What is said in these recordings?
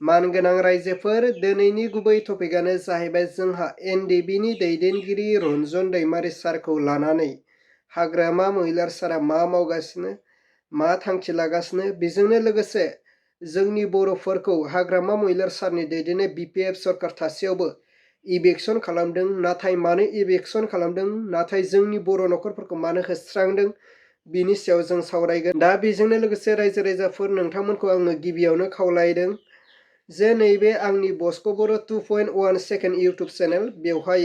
मानगोनां रायजोफोर, दिनैनि गुबै टपिकआनो जाहैबाय जोंहा एनडिबिनि दैदेनगिरि रन्जन दैमारि सारखौ लानानै हाग्रामा महिलार सारा मा मावगासिनो, मा थांखि लागासिनो, बेजोंनो लोगोसे जोंनि बर'फोरखौ हाग्रामा महिलार सारनि दैदेननाय बिपिएफ सरकार थासेयावबो इभिक्सन खालामदों। नाथाय मानो इभिक्सन खालामदों, नाथाय जोंनि बर' न'खरफोरखौ मानो होस्रांदों, बिनि सायाव जों सावरायगोन। दा बेजोंनो लोगोसे रायजो राजाफोर, नोंथांमोनखौ आङो गिबियावनो खावलायदों जे नैबे आंनि बस्क' बर' 2.1 सेकेन्ड इउटुब चेनेल, बेवहाय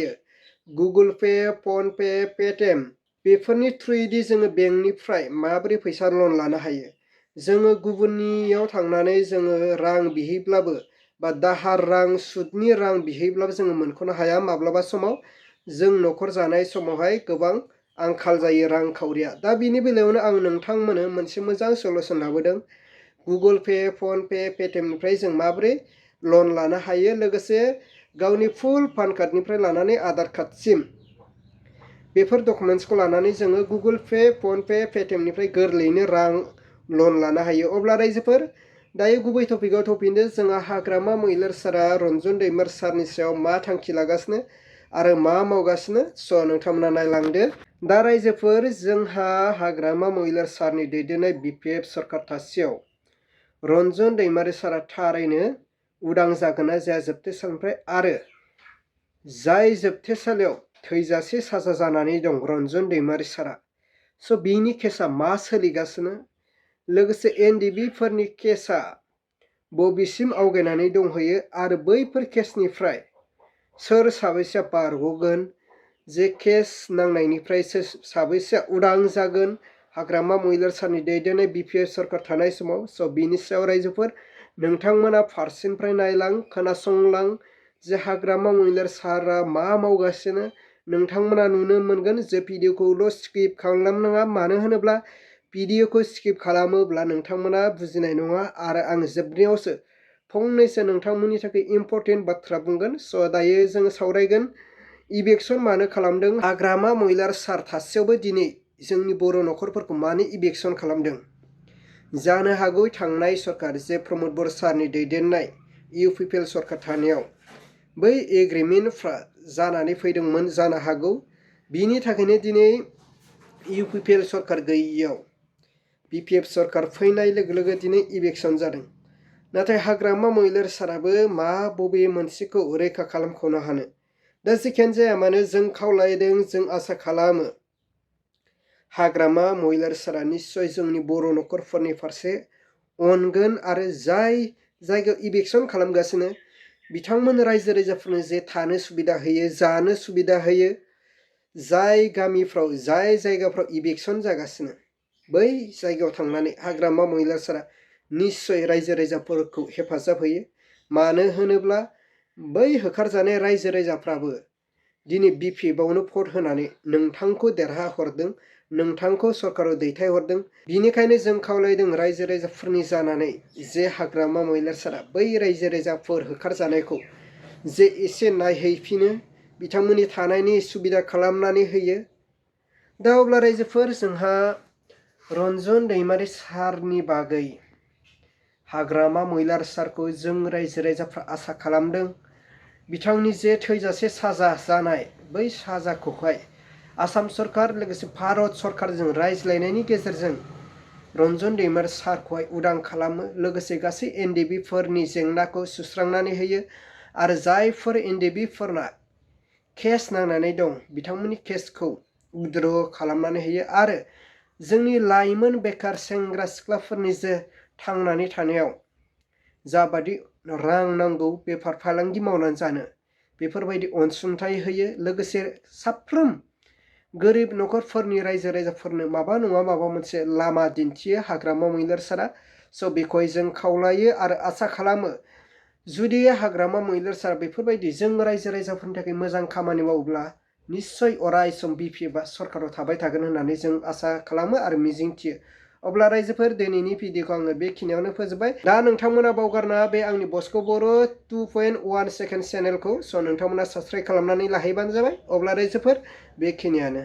Google pay, PhonePe, Paytm बेफोरनि थ्रुयैदि जोङो बेंकनिफ्राय माबोरै फैसा लन लानो हायो। जोङो गुबुननियाव थांनानै जोङो रां बिहैब्लाबो बा दाहार रां, सुदनि रां बिहैब्लाबो जोङो मोनख'नो हाया। माब्लाबा समाव जों न'खर जानाय समावहाय गोबां आंखाल जायो रांखावरिया। दा बिनि बेलायावनो आं नोंथांमोननो मोनसे मोजां सलुसन लाबोदों। गुगोल पे, फन पे, पेटिएमनिफ्राय जों माबोरै लन लानो हायो, लोगोसे गावनि फुल पान कार्डनिफ्राय लानानै आधार कार्डसिम बेफोर डकुमेन्ट्सखौ लानानै जोङो गुगोल पे, फन पे, पेटिएमनिफ्राय गोरलैयैनो रां लन लानो हायो। अब्ला रायजोफोर, दायो गुबै टपिकआव फैफिनदो। जोंहा हाग्रामा महिलार सारा रन्जन दैमारि सारनि सायाव मा थांखि लागासिनो आरो मा मावगासिनो, स' नोंथांमोना नायलांदो। दा रायजोफोर, जोंहा हाग्रामा महिलार सारनि दैदेननाय बिपिएफ सरकार थासेयाव रन्जन दैमारि सारा थारैनो उदां जागोन ना जाया जोबथेसालिनिफ्राय, आरो जाय जोबथेसालियाव थैजासे साजा जानानै दं रन्जन दैमारि सारा, स' बिनि केसा मा सोलिगासिनो, लोगोसे एनडिबिफोरनि केसा बबेसिम आवगायनानै दंहैयो आरो बैफोर केसनिफ्राय सोर साबैसेया बारग'गोन, जे केस नांनायनिफ्राय सोर साबैसेया उदां जागोन हाग्रामा महिलार सारनि दैदेननाय बिपिएफ सरकार थानाय समाव। स' बिनि सायाव रायजोफोर, नोंथांमोना फारसेनिफ्राय नायलां, खोनासंलां जे हाग्रामा महिलार सारा मा मावगासिनो। नोंथांमोना नुनो मोनगोन जे भिडिअखौल' स्किप खालामनाङा। मानो होनोब्ला भिडिअखौ स्किप खालामोब्ला नोंथांमोना बुजिनाय नङा, आरो आं जोबनायावसो फंनैसो नोंथांमोननि थाखाय इम्परटेन्ट बाथ्रा बुंगोन। स' दायो जोङो सावरायगोन इभिक्सन मानो खालामदों हाग्रामा महिलार सार थासेयावबो दिनै जोंनि बर' न'खरफोरखौ मानो इभिक्सन खालामदों। जानो हागौ थांनाय सरकार जे प्रमद बर' सारनि दैदेननाय इउपिपिएल सरकार थानायाव बै एग्रिमेन्टफ्रा जानानै फैदोंमोन जानो हागौ। बिनि थाखायनो दिनै इउपिपिएल सरकार गैयियाव बिपिएफ सरकार फैनाय लोगो लोगो दिनै इभिक्सन जादों। नाथाय हाग्रामा महिलार साराबो मा बबे मोनसेखौ रैखा खालामख'नो हानो। दा जेखियानो जाया मानो, जों खावलायदों, जों आसा खालामो हाग्रामा महिलार सारा निस्सय जोंनि बर' न'खरफोरनि फारसे अनगोन, आरो जाय जायगायाव इभिक्सन खालामगासिनो बिथांमोन रायजो राजाफोरनो जे थानो सुबिदा होयो, जानो सुबिदा होयो, जाय गामिफ्राव, जाय जायगाफ्राव इभिक्सन जागासिनो बै जायगायाव थांनानै हाग्रामा महिलार सारा निस्सय रायजो राजाफोरखौ हेफाजाब होयो। मानो होनोब्ला बै होखारजानाय रायजो राजाफ्राबो दिनै बिपिएफआवनो भट होनानै नोंथांखौ देरहाहरदों, नोंथांखौ सरकाराव दैथायहरदों। बिनिखायनो जों खावलायदों रायजो राजाफोरनि जानानै जे हाग्रामा महिलार सारा बै रायजो राजाफोर होखारजानायखौ जे एसे नायहैफिनो, बिथांमोननि थानायनि सुबिदा खालामनानै होयो। दा अब्ला रायजोफोर, जोंहा रन्जन दैमारि सारनि बागै हाग्रामा महिलार सारखौ जों रायजो राजाफ्रा आसा खालामदों। बिथांनि जे थैजासे साजा जानाय बै साजाखौहाय आसाम सरकार लोगोसे भारत सरकारजों रायज्लायनायनि गेजेरजों रन्जन दैमारि सारखौहाय उदां खालामो, लोगोसे गासै एनडिबिफोरनि जेंनाखौ सुस्रांनानै होयो, आरो जायफोर एनडिबिफोरना केस नांनानै दं बिथांमोननि केसखौ उद्र खालामनानै होयो, आरो जोंनि लाइमोन बेकार सेंग्रा सिख्लाफोरनि जे थांनानै थानायाव जाबादि रां नांगौ बेफार फालांगि मावनानै जानो, बेफोरबायदि अनसुंथाइ होयो। लोगोसे साफ्रोम गोरिब न'खरफोरनि रायजो राजाफोरनो माबा नङा माबा मोनसे लामा दिन्थियो हाग्रामा महिलार सारा। स' बेखौहाय जों खावलायो आरो आसा खालामो जुदि हाग्रामा महिलार सारा बेफोरबायदि जों रायजो राजाफोरनि थाखाय मोजां खामानि मावोब्ला निस्सय अराय सम बिपिएफआ सरकाराव थाबाय थागोन होननानै जों आसा खालामो आरो मिजिंथियो। अब्ला रायजोफोर, दिनैनि भिडिअखौ आङो बेखिनियावनो फोजोबबाय। दा नोंथांमोना बावगारनाङा बे आंनि बस्क' बर' 2.1 सेकेन्ड चेनेलखौ, स' नोंथांमोना साबस्क्राइब खालामनानै लाहैबानो जाबाय। अब्ला रायजोफोर, बेखिनियानो।